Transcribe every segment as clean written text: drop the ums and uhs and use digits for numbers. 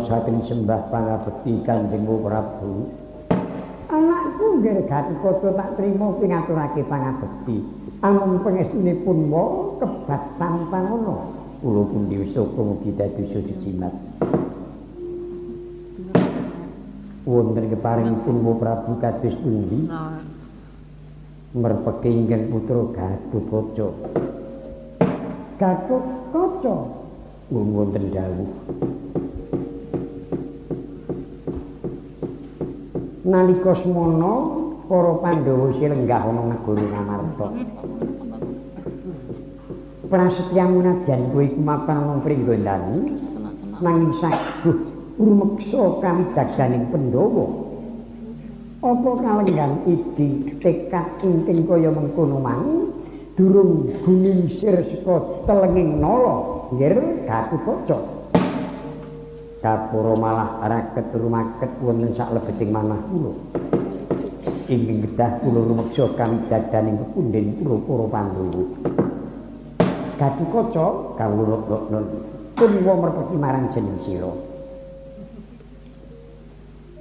Raosaken sembah pangabekti Kanjeng Prabu. Anakku nggih Gatotkaca tak trima pingaturake pangabekti. Amung pangestunipun wa kebat tanpa ngono. Kula pundi wistaka mugi dados jimat. Wonten keparingipun wa Prabu kados pundi? Merpeke ingkang putra Gatotkaca. Gatotkaca wonten dawuh. Nalika semana para Pandhawa silenggah ana negara Ngamarta. Prasetyamu nadyan kowe iku mapan ana Pringgondani nanging saguh rumeksa kamidadaning Pandhawa. Apa kalenggan iki tekad ingkang kaya mengkono mang durung guningsir saka telenging nala nggir Gatotkaca. Kapura malah raket rumaket wonten saklebeting manah kula. Ingkang kedah kula rumeksa kamidadaning pepundhen kula para Pandhawa. Gatotkaca kawula pun wa merpeki marang jeneng sira.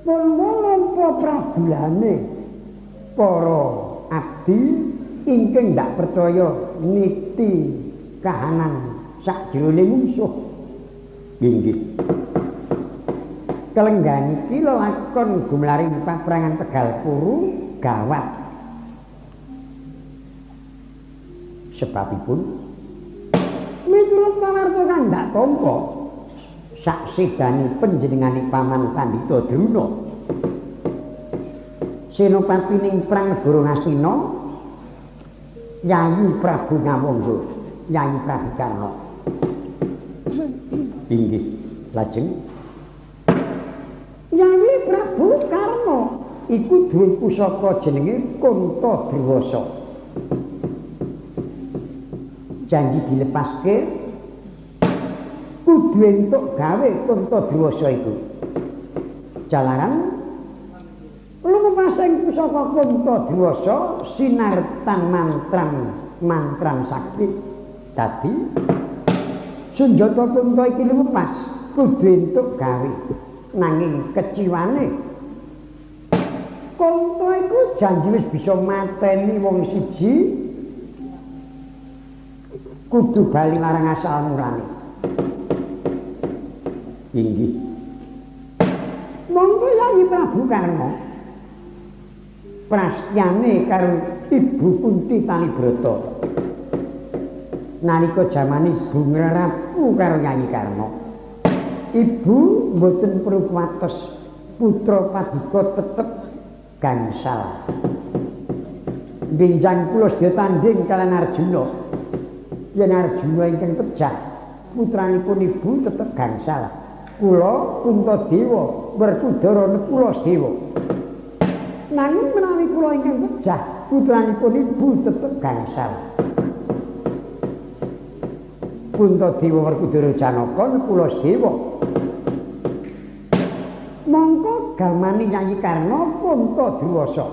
Pun nampa pradulane para abdi ingkang ndak percaya niti kahanan sakjroning mungsuh. Inggih. Kelenggan iki lelakon gumlaring paprangan Tegal Kuru gawat. Sebabipun miturut pawarta kang ndak tampa saksedane panjenengane Paman Pandhita Druna senopati ning perang negara Ngastina Yayi Prabu Ngawangga, Yayi Prabu Karna. Inggih, lajeng Yayi Prabu Karna iku duwe pusaka jenenge Kunta Druwasa. Janji dilepaske kudu entuk gawe Kunta Druwasa iku. Jalaran lumepasing pusaka Kunta Druwasa sinartan mantram mantram sakti. Dadi sunjata Kunta iki lumepas kudu entuk gawe. Nanging keciwane Kunta iku janji wis bisa mateni wong siji kudu bali marang asal mulane. Inggih. Monggo Yayi Prabu Karna prastyane karo Ibu Kunti Talibrata. Nalika jamane Ibu ngrerapu karo Yayi Karna, Ibu mboten perlu kuwatos, putra paduka tetep gangsal. Benjang kula sedaya tanding kalian Arjuna. Yen Arjuna ingkang pejah, putranipun ibu tetep gangsal. Kula Puntadewa Werkudara Nekula Sedewa. Nanging menawi kula ingkang pejah, putranipun ibu tetep gangsal. Puntadewa Werkudara Janaka Nekula Sedewa. Mongko gamane Yayi Karna Kunta Druwasa.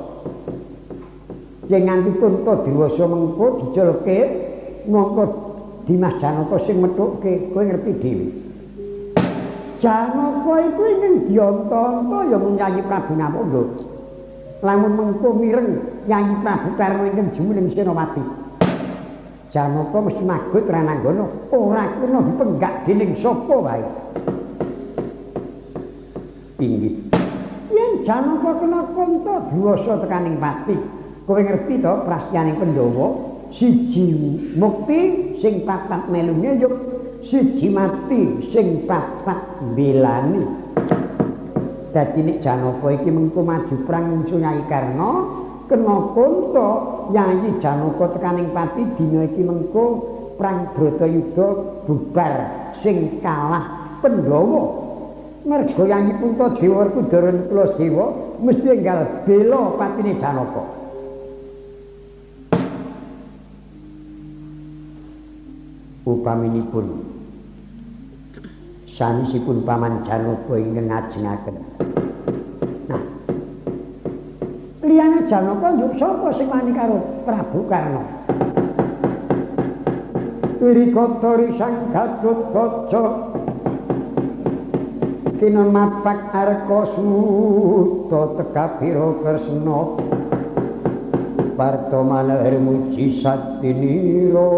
Yen nganti Kunta Druwasa mengko diculke, mongko Dimas Janaka sing methukke, kowe ngerti dhewe. Janaka iku ingkang dianta-anta ya mung Yayi Prabu Ngawangga. Lamun mengko mireng Yayi Prabu Karna ingkang jumeneng Senopati, Janaka mesti magut rananggana, ora kena dipenggak dening sapa wae. Inggih. Yen Janaka kena Kunta Druwasa tekaning pati, kowe ngerti to prastyaning Pandhawa, siji mukti sing papat melu ngeyup, siji mati sing papat mbelani. Dadi nek Janaka iki mengko maju perang mungsuh Yayi Karna, kena Kunta, Yayi Janaka tekaning pati dina iki mengko perang Bratayuda bubar sing kalah Pandhawa. Merga Yayi Puntadewa Werkudara Nekula Sedewa mesti enggal bela patine Janaka. Upaminipun sanesipun Paman Janaka ingkang ngajengaken. Nah, liyane Janaka njuk sapa sing wani karo Prabu Karna? Wirikata Sang Gatotkaca Kinon mapak arka suta tekabira Kresna Parta manahar muji satinira.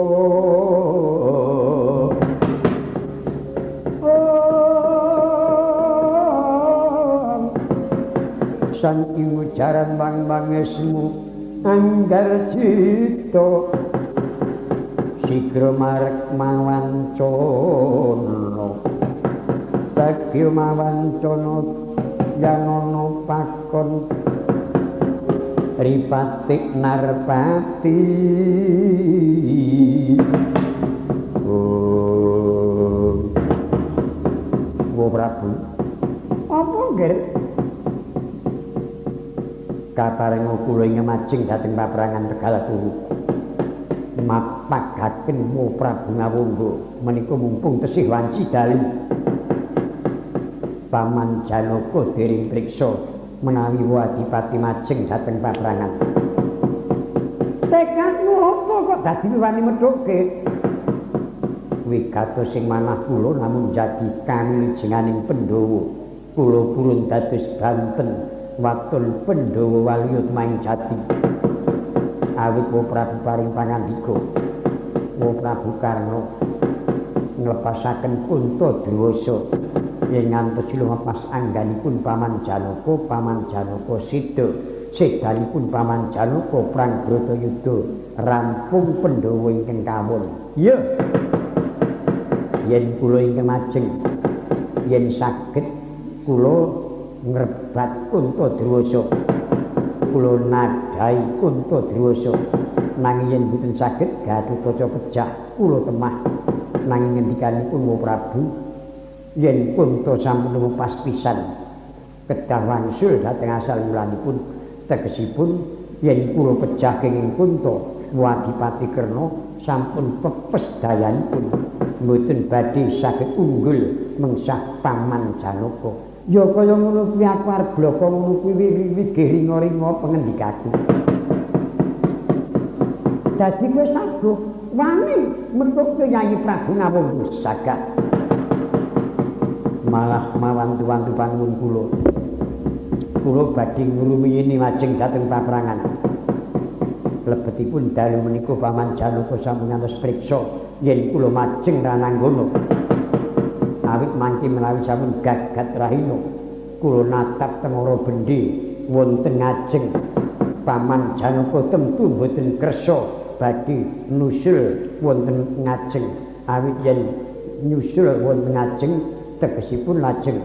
Sang imujaran bang bangesmu anggar cita sigra marek mawancana bagya mawancana yanono pakon ripatik narpati. Oh, wo Prabu, apa nggih? Kaparenga kula ing majeng dhateng paperangan Tegal Kuru mapagaken wo Prabu Ngawangga menika mumpung tesih wanci dalu. Paman Janaka dereng priksa menawi wo adipati majeng dhateng paperangan. Tekadmu apa kok dadi wani methuke? Wigatos sing manah kula namung jadi kamijenganing Pandhawa. Kula purun dados banten waton Pandhawa waluya tumang jati. Awit wo Prabu paring pangandika, wo Prabu Karna nglepasaken Kunta Druwasa yen ngantos lumepas angganipun Paman Janaka, Paman Janaka seda, sedanipun Paman Janaka perang Bratayuda rampung Pandhawa ingkang kawon. Iya. Yen kula ingkang majeng, yen saged kula ngrebat Kunta Druwasa, kula nadhahi Kunta Druwasa, nanging yen boten saged Gatotkaca pejah kula temah. Nanging ngendikanipun wo Prabu, yen Kunta sampun lumepas pisan kedah wangsul dhateng asal mulanipun, tegesipun yen kula pejah kenging Kunta, wo Adipati Karna sampun pepes dayanipun mboten badhe saged unggul mengsah Paman Janaka. Ya kaya ngono kuwi aku arep bloko ngono kuwi wigih ringa-ringa pengendikaku. Dadi kowe saguh wani methuke Yayi Prabu Ngawangga saged. Malah mawantu-wantu panguwun kula. Kula badhe ngrumiyini majeng dhateng paperangan. Lebetipun dalu menika Paman Janaka sampun ngantos priksa yen kula majeng rananggana. Awit mangke menawi sampun gagat rahina kula natap tengara bendi wonten ngajeng Paman Janaka tentu mboten kersa badhe nusul wonten ngajeng. Awit yen nyusul wonten ngajeng tegesipun lajeng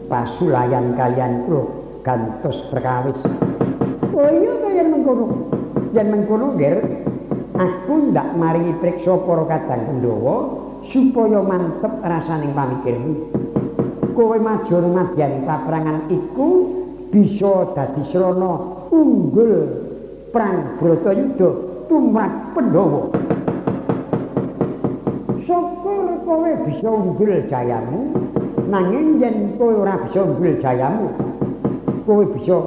pasulayan kaliyan kula gantos perkawis. Oh iya to yen mengkono. Yen mengkono nggih aku ndak maringi priksa para kadang Pandhawa supaya mantep rasaning pamikirmu. Kowe maju madyaning paperangan iku bisa dadi srana unggul perang Bratayuda tumrap Pandhawa. Syukur kowe bisa unggul jayamu, nanging yen kowe ora bisa unggul jayamu, kowe bisa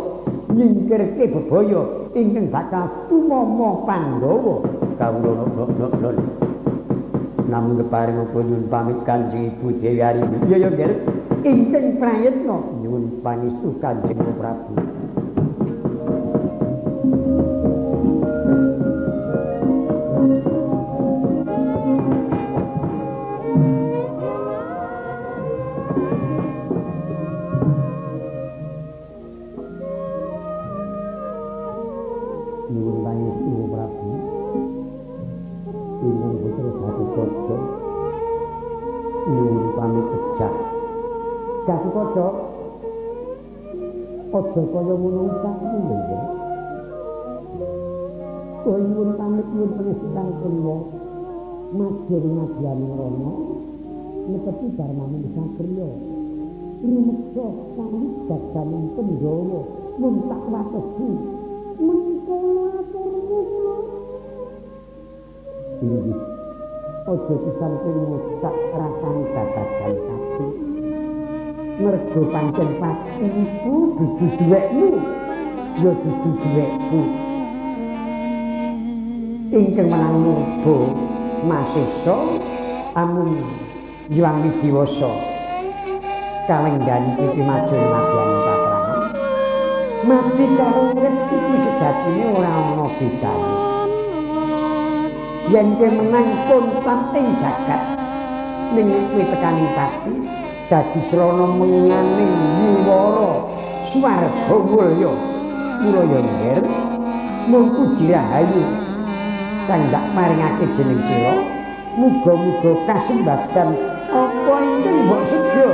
nyingkirke bebaya ingkang bakal tumama Pandhawa. Kawula lon. Namung keparing uga nyuwun pamit Kanjeng Ibu Dewi Arimbi. Iya ya nggih. Ingkang prayitna nyuwun pangestu Kanjeng Prabu. Nyuwun pangestu Prabu. Ingkang putra Gatotkaca nyuwun pamit pejah. Gatotkaca, aja kaya ngono ucapmu lho ya. Kowe nyuwun pamit nyuwun pangestu kula majeng madyaning rana netepi dharmaning satriya rumeksa kawigaganing Pandhawa mung tak watesi mengkono aturmu kula. Inggih, aja pisan kowe ngucap rasane babagan pati. Mergo pancen pati iku dudu duwekmu, ya dudu duwekku. Ingkang menang murba masesa amun Hyang Widiwasa. Kalenggan iki maju madyaning paprangan. Mati karo urip iku sejatine ora ana bedane. Yen kowe menang kontan ing jagat, ning kowe tekaning pati dadi srana menganing wiwara swarga mulya. Mula ya nger mung puji rahayu kang ndak maringake jeneng sira, muga-muga kasembadan apa ingkang mbok sedya.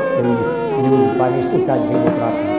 Nyuwun pangestu Kanjeng Prabu.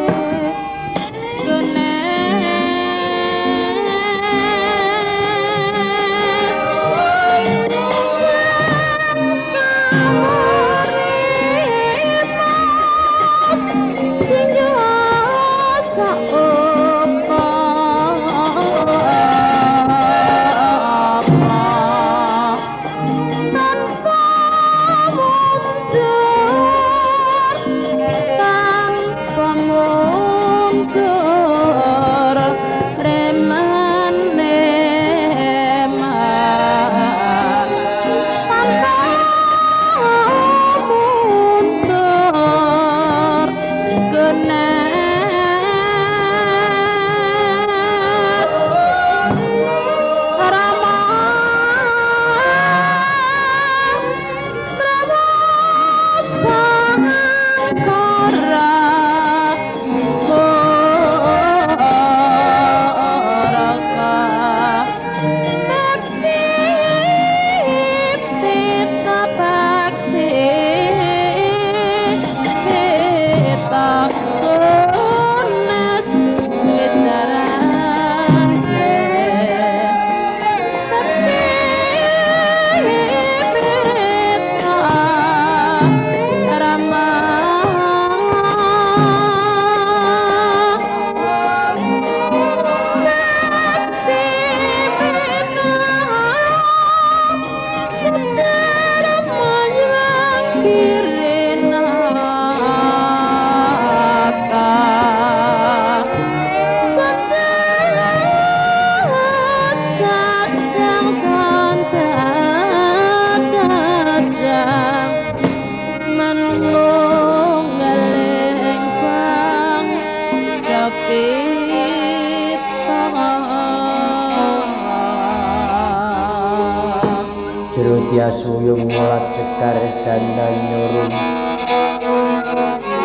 Suyung mulat cekar dandan nyurung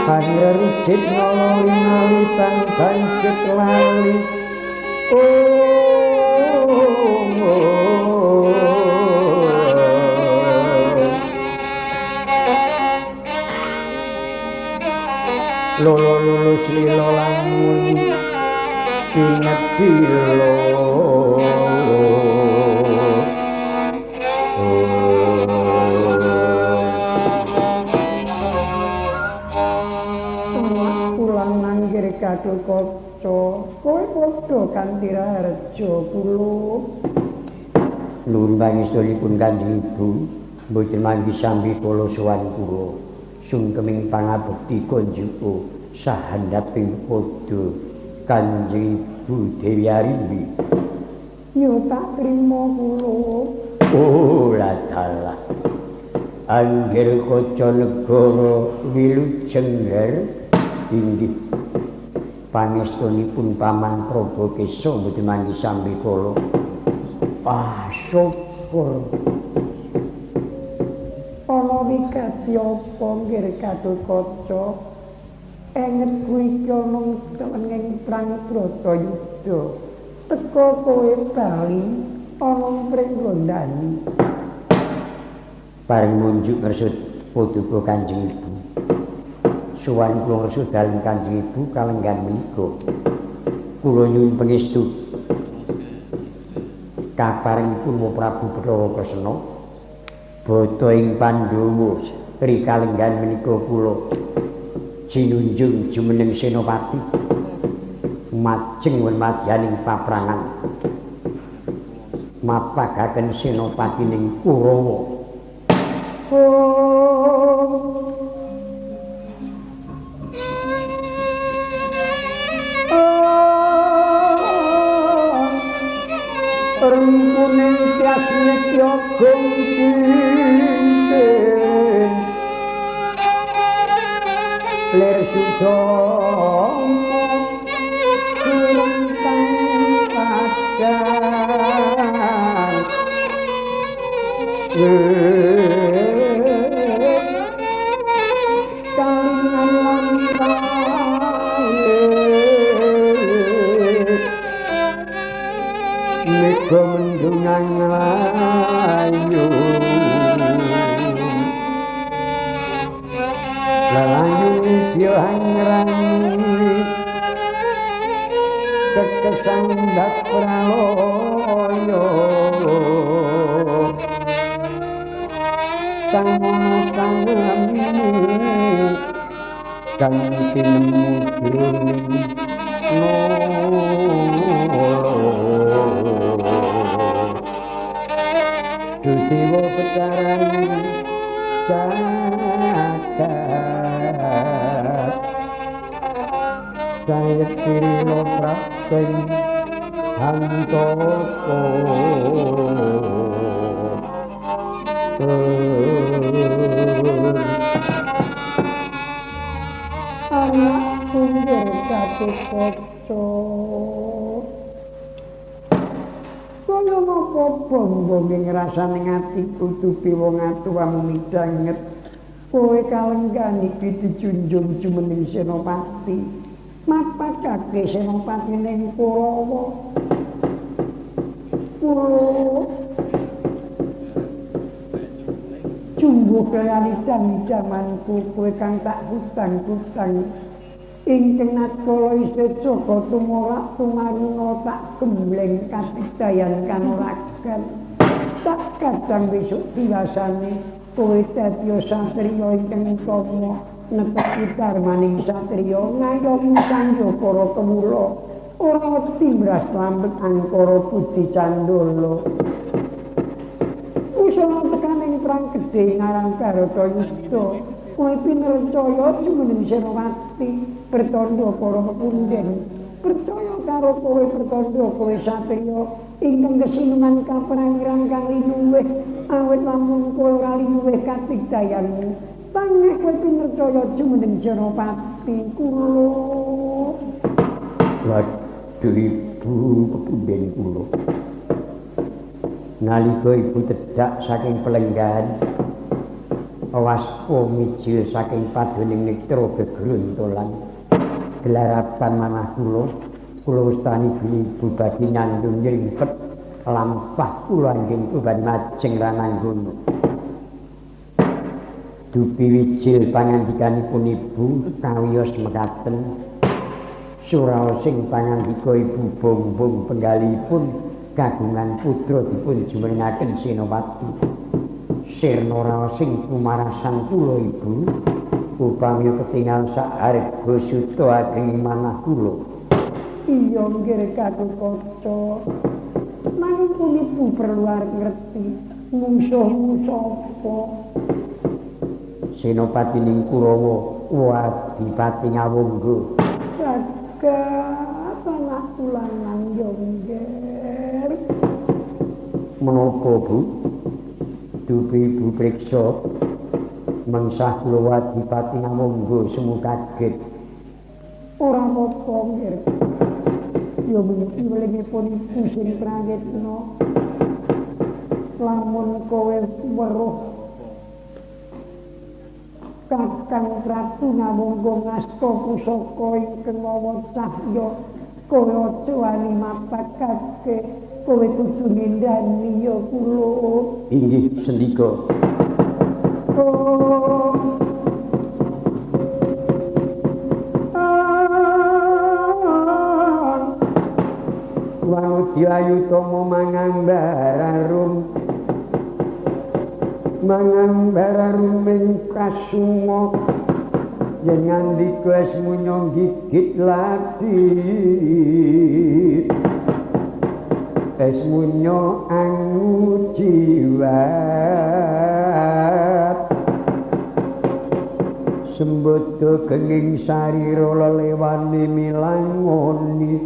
Pangra rujit nololi nalitan bangkit lali. Lolo lulus lilo lamun pinedilo. Kaca, kowe padha kanthi raharja kula. Nuwun pangestunipun Kanjeng Ibu, mboten manggi sambi kula sowan kula. Sungkeming pangabekti konjuka sahandaping padha Kanjeng Ibu Dewi Arimbi. Ya tak trima kula. Oh, ladalah. Anggir kaca negara wilujeng inggih pangestunipun Paman Prabokesa mboten manggi sambi kula. Ah, syukur. Ana wigati apa nggir Gatotkaca? Engetku iki ana ing perang Bratayuda. Teka kowe bali ana pringgondani. Bareng munjuk ngersut paduka Kanjeng Ibu. Sowan kula ngersu dalem Kanjeng Ibu kalenggan menika. Kula nyuwun pangestu. Kaparengipun Prabu Bathara Kresna bata ing Pandhawa ri kalenggan menika kula jinunjung jumeneng senopati majeng wonten madyaning paprangan mapagaken senopati ning Kurawa. Rengkuning tias nitya gong tinting Lir Sudama surentang padang kalingan lampahe mega mendungan layu lelayu nidya hangrani kekesambat pralaya kang ana tanganmu kang tinemu jroning Dewa Betharan jagat Sayekti Prapen Hantoko Anak punjer Gatotkaca kaya ngapa bonggonge ngrasane ati tutupi wong atuwamu midhanget kowe kalenggan iki dijunjung jumeneng Senopati mapakake Senopati ning Kurawa kula jumbuh kaya idam-idamanku kowe kang tak hutang-hutang ingkang natkala isih jaka tumolak tumaruna tak gembleng kapidayan kanuragan tak kadang besok diwasane kowe dadi satriya ingkang utama netepi darmaning satriya ngayomi sangya para kewula ora wedi mbras lambet angkara budi candala usana tekaning perang gedhe ngarang Bharatayuda kowe pinercaya jumeneng Senopati pertandha para pepundhen percaya karo kowe pertandha kowe satriya ingkang kesineman kaprangiran kang linuwih awit lamun kowe ora linuwih katigdayanmu pangeh kowe pinercaya jumeneng Senopati kula. Waduh ibu pepundhen kula nalika ibu tedhak saking pelenggahan waspa mijil saking padoning netra gegruntolan gelarapan manah kula kula wastani bilih ibu badhe nyandung nyrimpet lampah kula anggen uban majeng rananggana dupi wijil pangandikanipun ibu kawiyos mekaten suraosing pangandika ibu bongbong penggalihipun kagungan putra dipun jumenengaken Senopati sirna raosing pumarasan kula ibu upami ketingal sak harga suta ageng manah kula. Iya nggih Gatotkaca nanging pun ibu perlu arep ngerti mungsuhmu sapa. Senopati ning Kurawa Adipati Ngawangga. Jagat anakku lanang yo nggih. Menapa Bu? Dupi ibu priksa mengsah kula Adipati Ngawangga semu kaget. Ora apa-apa nggih. Ya mung welingipun ibu sing prayitna. Lamun kowe weruh Kakang Prabu Ngawangga ngasta pusaka ingkang mawa cahya, kowe aja wani mapakake, kowe kudu nindani ya kula. Inggih sendika. Wangudya Ayutama mangambar arum mangambar arum kasuma yen ngandika esmunya gigit ladit esmunya angu jiwat sembodo genging sarira lelewane milangoni.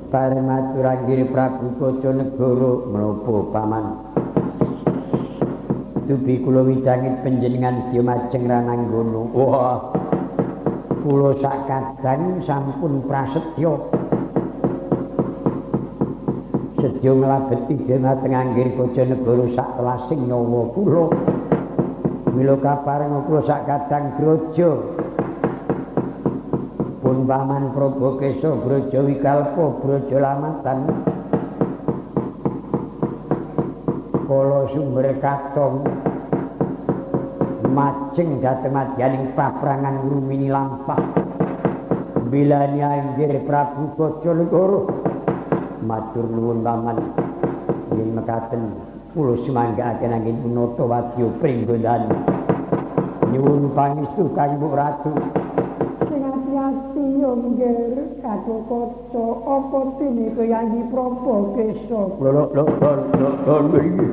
Bareng matur anggir Prabu Kacanegara menapa paman? Dubi kula widangit panjenengan sedaya majeng Rananggana. Wah. Kula sak kadang sampun prasetya. Sedya nglabeti dhumateng anggir Kacanegara sak welasing nyawa kula. Mila kapareng kula sak kadang grojo. Pun paman Prabokesa Brojo Wikalpa Brojo Lamatan. Kala sumber katong majeng dhateng madyaning paprangan ngrumini lampah. Bilani anggir Prabu Kacanegara. Matur nuwun paman. Yen mekaten kula sumanggaaken anggen punata wadya pringgondan. Nyuwun pangestu Kang Mbok Ratu. Sing ati-ati yo nggir Gatotkaca apa dene Kyai Prabokesa. Lho lho lho lho iki.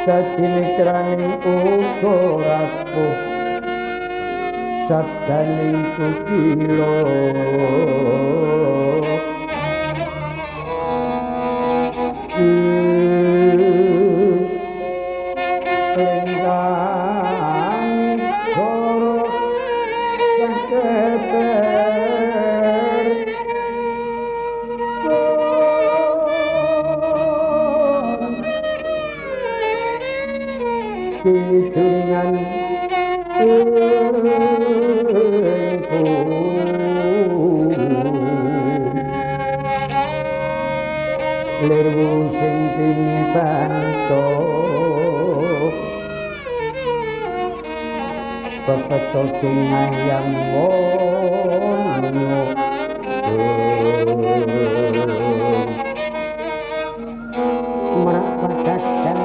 Dadi mitraning uga rapuh. Sabdaning kukila lenggang goro saketer kidungan lirwu sing tinibanca pepetho ayam wono merak padagan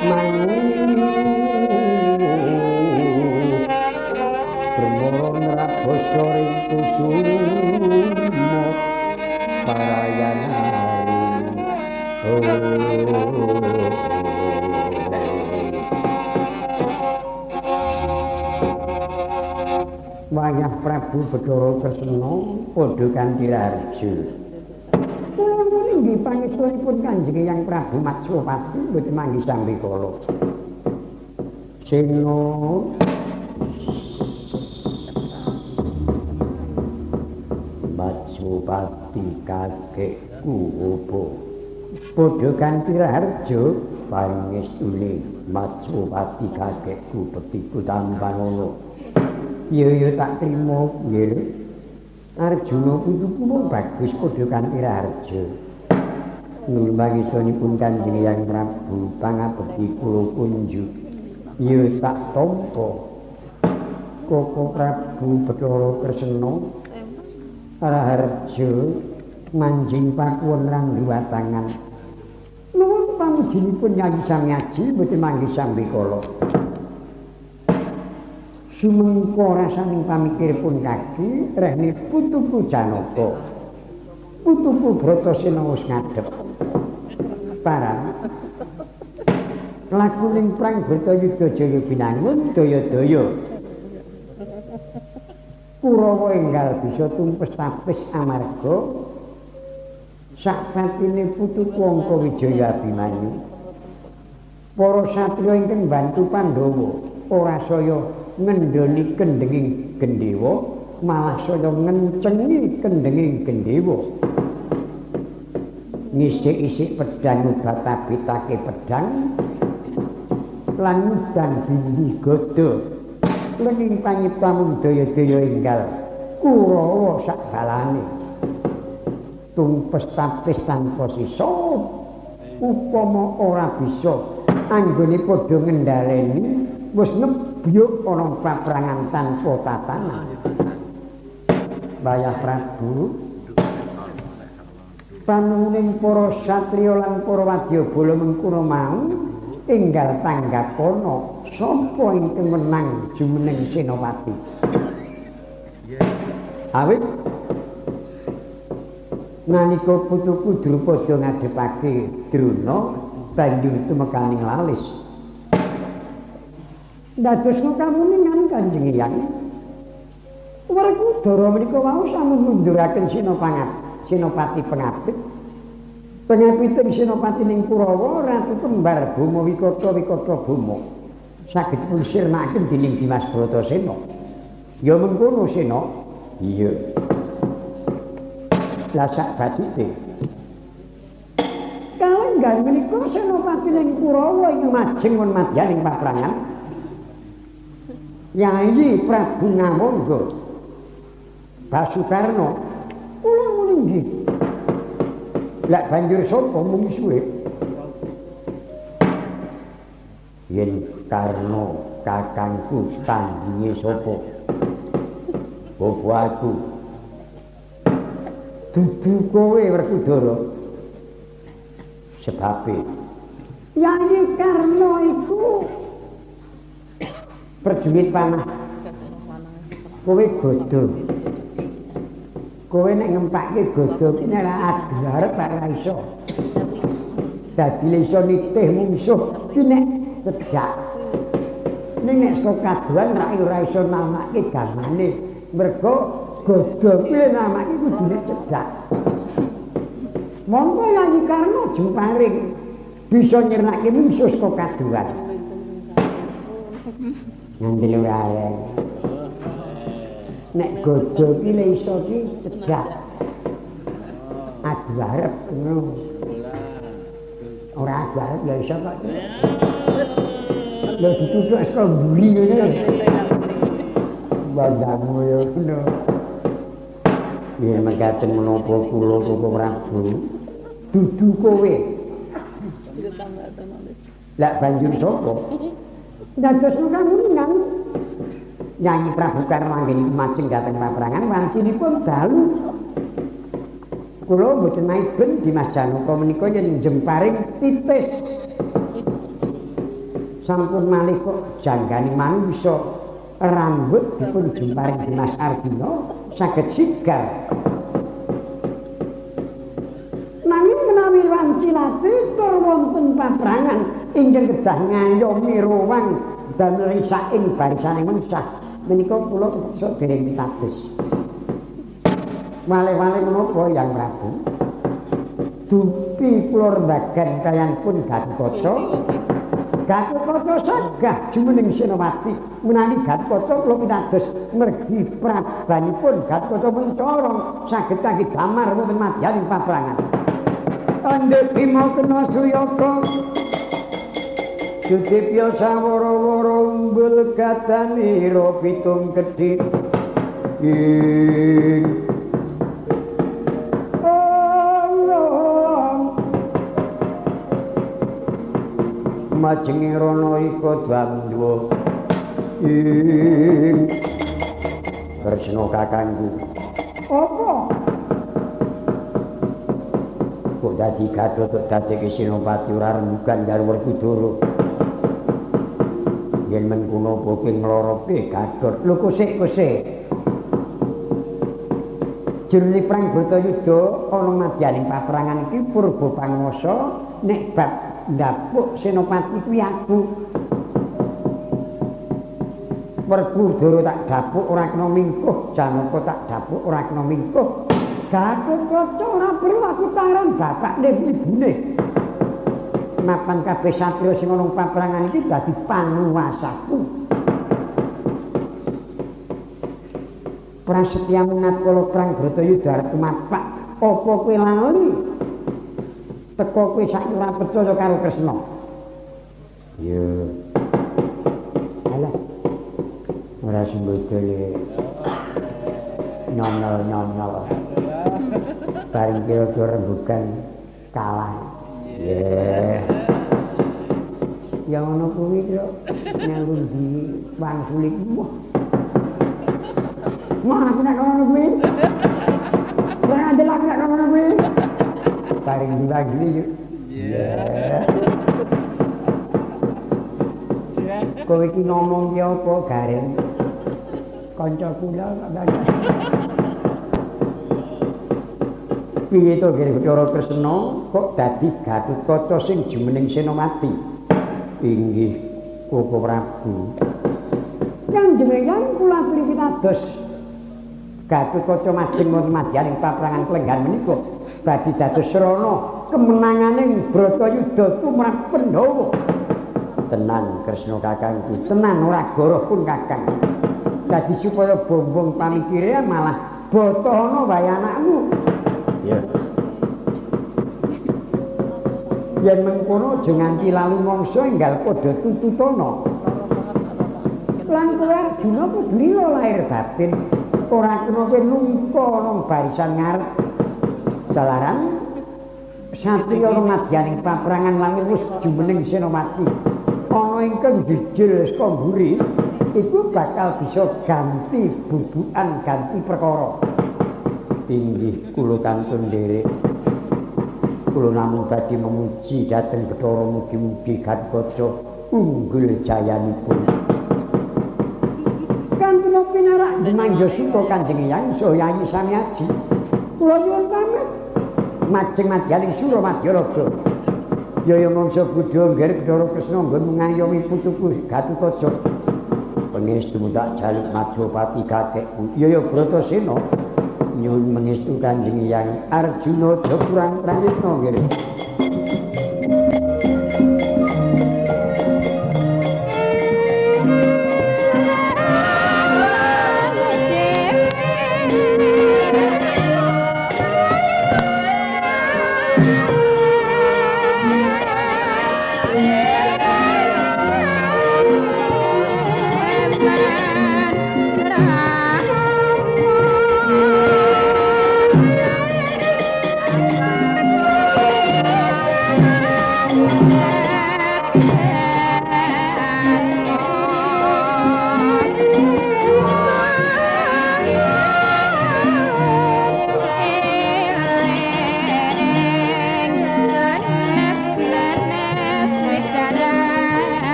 mangu bermoro neraboso ring kusumo parayanari. Wayah Prabu Bathara Kresna padha kanthi raharja. Kula nuwun inggih pangestunipun Kanjeng Hyang Prabu Matswapati mboten manggih sambikala. Sena Matswapati kakekku opo? Padha kanthi raharja pangestune Matswapati kakekku petiku tampanana. Iya iya tak trimo nggih. Arjuna putuku mung bagus padha kanthi raharja. Nuwun pangestunipun Kanjeng Hyang Prabu pangabekti kula kunjuk. Iya tak tampa. Koko Prabu Bathara Kresna raharja manjing pakuwon rangduwatangan. Nuwun pamujinipun Nyai Samyaji mboten manggih sambikala. Sumengko rasaning pamikiripun kaki rehne putuku Janaka. Putuku Bratasena wis ngadhep. Paran lakuning prang Bratayuda Jaya binangun daya-daya. Kurawa enggal bisa tumpes tapis amarga sakpatine putuku Angkawijaya Abimanyu. Para satriya ingkang bantu Pandhawa ora saya ngendhoni kendhenging gendhewa, malah saya ngencengi kendhenging gendhewa. Ngisik-isik pedhang ubat-abitake pedhang lan ngudang bindi gada. Lenging panyipta mung daya-daya enggal Kurawa sak balane. Tumpes tapis tanpa sisa upama ora bisa anggone padha ngendhaleni wis ngebyuk ana paprangan tanpa tatanan. Wayah Prabu panuwuning para satriya lan para wadyabala mengkono mau enggal tanggapana sapa ingkang menang jumeneng senopati. Awit nalika putuku Drupada ngadhepake Drona banjur tumekaning lalis. Dadosna kamuningan Kanjeng Hyang. Werkudara menika wau sampun munduraken senopati pengapit. Pengapiting senopati ning Kurawa Ratu Kembar Boma Wikata Wikata Boma saged dipun sirnakaken dening Dimas Bratasena. Ya mengkono Sena. Iya. Lah sak bacute kalenggan menika senopati ning Kurawa ing majeng won madyaning paprangan. Yayi Prabu Ngawangga Basukarna kula muni nggih. Lah banjur sapa mungsuhe? Yen Karna kakangku tandinge sapa? Bapa aku. Dudu kowe Werkudara. Sebabe Yayi Karna iku prajurit panah. Kowe godho. Kowe nek ngempake godho ki nek adu arep ora iso. Dadi iso nitih mungsuh ki nek cedhak. Ning nek saka kadohan ra ora iso namake gamane. Mergo godha kuwi namake kudune cedhak. Monggo Yayi Karna jemparing bisa nyirnake mungsuh saka kadohan. Ngandel ora areng. Nek godha ki le iso ki cedhak. Adu arep ngono. Ora adu arep ya iso kok. Lho dituthuk saka mburi ngono. Bandamu ya ngono. Yen mekaten menapa kula Koko Prabu? Dudu kowe. Lah banjur sapa? Dados kamuningan. Nyanyi Prabu Karna anggenipun majeng dhateng paprangan wancinipun dalu. Kula mboten maiben Dimas Janaka menika yen jemparing titis. Sampun malih kok janggane manungsa rambut dipun jemparing Dimas Arjuna saged sigar. Nanging menawi wanci latri tur wonten paprangan ingkang kedah ngayomi ruwang damel risaking barisaning mengsah menika kula kepeksa dereng pitados. Malih-malih menapa Yang Prabu? Dupi kula rembagan kayanipun Gatotkaca. Gatotkaca sagah jumeneng Senopati. Menawi Gatotkaca kula pitados mergi prabanipun Gatotkaca mencorong saged kangge damar wonten madyaning paprangan. Tandha Bima kena suyaka. Judipya sawara-wara umbul kadanira pitung kedhik. Ing majenge rono ika dandwa ing Kresna kakangku. Apa? Kok dadi Gatot kok dadeke Senopati ora rembugan karo Werkudara. Yen mengkono apa kowe ngloroke Gatot? Lho kosek-kosek. Jroning perang Bratayuda ana madyaning paprangan iki purba panguwasa nek bab ndapuk Senopati kuwi aku. Werkudara tak dapuk ora kena mingkuh, Janaka tak dapuk ora kena mingkuh. Gatotkaca ora perlu aku taran bapakne ibune. Mapan kabeh satriya sing ana paprangan iki dadi panguwasaku. Prasetyamu natkala perang Bratayuda arep tumapak, apa kowe lali? Teko kowe saiki ora percaya karo Kresna. Iya. Alah. Ora sembodo le. Nyonyol-nyonyol. Bareng kira-kira rembugan kalah. Iya. Ya ngono kuwi kok nyanggo di wangsul iku. Wah, aku nek ngono kuwi. Ora andel aku nek ngono kuwi. Bareng diwangsul yuk. Iya. Kowe iki ngomong ki apa, Gareng? Kanca kula kok. Piye to Gareng Bathara Kresna kok dadi Gatotkaca sing jumeneng Senopati? Inggih Koko Prabu. Kanjeng Eyang kula aturi pitados. Gatotkaca majeng wonten madyaning paprangan klenggan menika badhe dados srana kemenanganing Bratayuda tumrap Pandhawa. Tenan Kresna kakangku, tenan ora goroh pun kakang. Dadi supaya bombong pamikire malah botono wae anakmu. Ya. Yen mengkono aja nganti lalu mangsa enggal padha tututana. Lan kowe Arjuna kudu lila lahir batin, ora kena kowe nungka nang barisan ngarep. Jalaran satriya madyaning paprangan lan wis jumeneng Senopati. Ana ingkang jejel saka mburi iku bakal bisa ganti bubukan ganti perkara. Inggih kula kantun nderek. Kula namung badhe memuji dhateng Bathara mugi-mugi Gatotkaca unggul jayanipun. Kantun pinarak mangga suka Kanjeng Eyang saha Yayi Samiaji. Kula nyuwun pamit. Majeng madyaning Suramadya. Yaya mangsa bodho ngger Bathara Kresna nggon ngayomi putuku Gatotkaca. Pangestu tak jaluk Majapati kakekku. Iya ya Bratasena. Nyuwun mengestu Kanjeng Hyang Arjuna aja kurang prayitna nggih.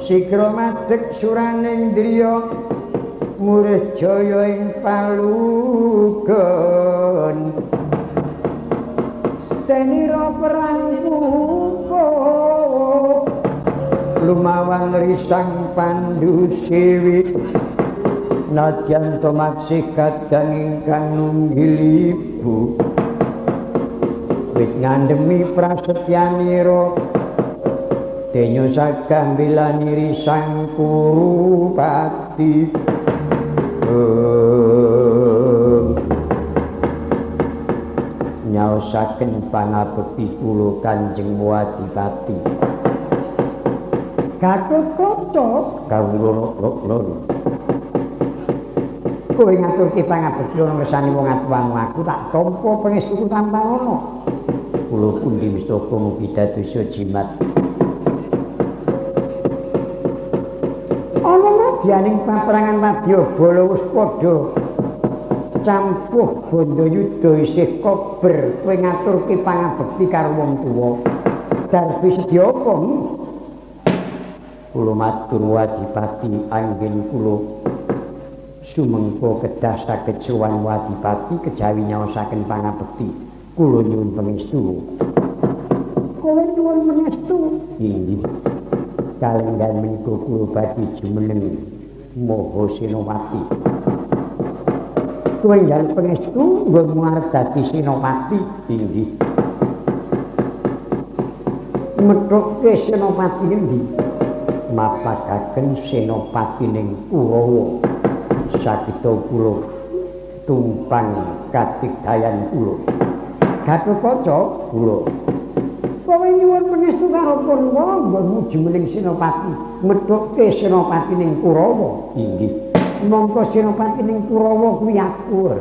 Sigra madeg suraning driya murih jaya ing palugon tenira perang pupa lumawan risang Pandu siwi nadyan to maksih kadang ingkang nunggil ibu wit ngandemi prasetyanira denyo sagah mbilaniri sang Kurupati. Nyaosaken pangabekti kula Kanjeng Adipati. Gatotkaca kawula loro. Kowe ngaturke pangabekti ana ngersane wong atuwamu aku tak tampa pangestuku tanpa ana. Kula pundi mistaka mugi dadosa jimat. Ana madyaning paperangan wadyabala wis padha campuh bandayuda isih kober kowe ngaturke pangabekti karo wong tuwa. Darbi sedya apa? Kula matur Wadipati anggen kula sumengko kedah saged sowan Wadipati kejawi nyaosaken pangabekti. Kula nyuwun pangestu. Kowe nyuwun pangestu? Inggih. Kalenggan menika kula badhe jumeneng Maha Senopati. Kowe njaluk pangestu nggonmu arep dadi senopati? Inggih. Methuke senopati ngendi? Mapakaken senopati ning Kurawa. Sageda kula tumpang katigdayan kula. Gatotkaca kula. Kowe nyuwun pangestu karo Purwa nggonmu jumeneng senopati, methuke senopati ning Kurawa. Inggih. Mongko senopati ning Kurawa kuwi aku.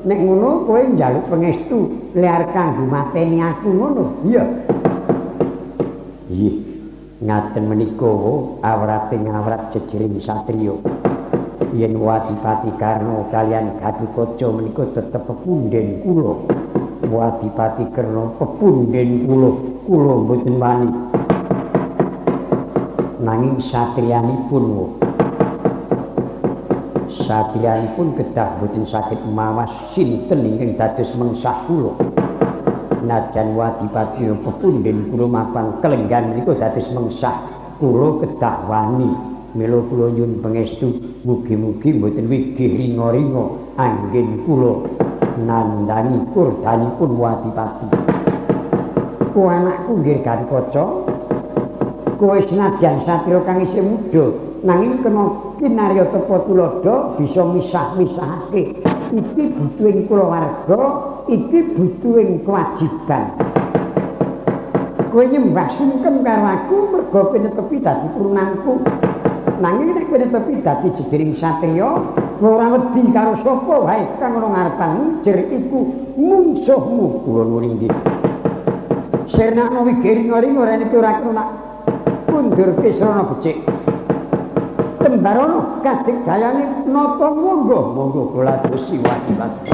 Nek ngono kowe njaluk pangestu liar kanggo mateni aku ngono. Iya. Nggih. Ngaten menika awrating awrat jejering satriya. Yen Wadipati Karna kaliyan Gatotkaca menika tetep pepunden kula. Wadipati Karna pepunden kula, kula mboten wani. Nanging satriyanipun satriyanipun kedah mboten saged mawas sinten ingkang dados mengsah kula. Nadyan Wadipati pepunden kula mapan kelenggan menika dados mengsah kula kedah wani. Mila kula nyuwun pangestu mugi-mugi mboten wigih ringa-ringa anggen kula nandhangi kurdanipun Wadipati. Ku anakku nggih Gatotkaca, kowe senadyan satriya kang isih mudha nanging kena kinarya tepa tuladha bisa misah-misahake. Iki butuhing kulawarga, iki butuhing kewajiban. Kowe nyembah sungkem karo aku merga kowe netepi dadi turunanku. Nanging nek kowe netepi dadi jejering satriya, ora wedi karo sapa wae kang ana ngarepanmu, jer iku mungsuhmu. Kula nuwun inggih. Sirnakno wigiri-ringa rene ora kena kundurke srana becik. Tembarono kadigdayane nata monggo monggo kula dosi Wadipati.